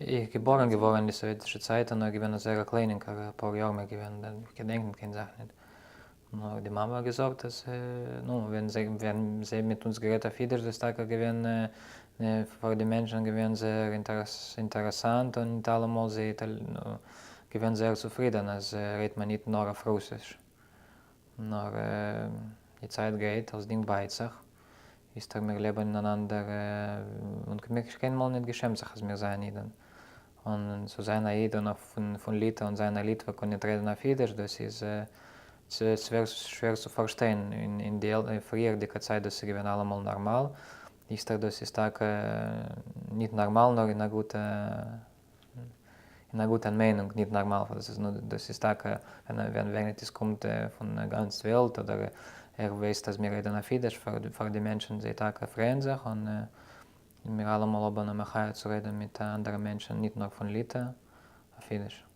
איך געבאָרן געוואָרן אין די סאָוועטישע צייטן, נאָר געווען אַ זייער אַ קליינינקער, אַ פּאָר יאָר מער געווען, איך געדענק ניט קיין זאַך ניט. נאָר די מאַמע האָט געזאָגט, אַז, נו, ווען זיי, ווען זיי מיט אונדז גערעדט אויף ייִדיש, דאָס איז טאַקע געווען פֿאַר די מענטשן געווען זייער אינטערעסאַנט און ניט אַלע מאָל זיי געווען זייער צופֿרידן, אַז רעדט מען ניט נאָר אויף רוסיש. נאָר די צייט גייט, אַלצדינג בייט זיך. איצטער מיר לעבן אין אן אנדער און מיר קיינמאל ניט געשעמט זיך אז מיר זייען אידן. און צו זיין א איד און פון ליטע און זיין א ליטוואק און ניט רעדן אויף אידיש דאס איז שווער צו פארשטיין. אין די פריערדיגע צייט דאס איז געווען אלעמאל נארמאל. איצטער דאס איז טאקע ניט נארמאל נאר אין א גוטע אין א גוטע מיינונג ניט נארמאל פאר דאס איז דאס איז טאקע ווען ווען עס קומט פון גאנץ וועלט אדער ער ווייסט אז מיר רעדן אויף אידיש פאר די מענטשן זיי טאקע פרייען זיך און מיר אלעמאל האבן א מחיה צו רעדן מיט אנדערע מענטשן ניט נאר פון ליטע אויף אידיש.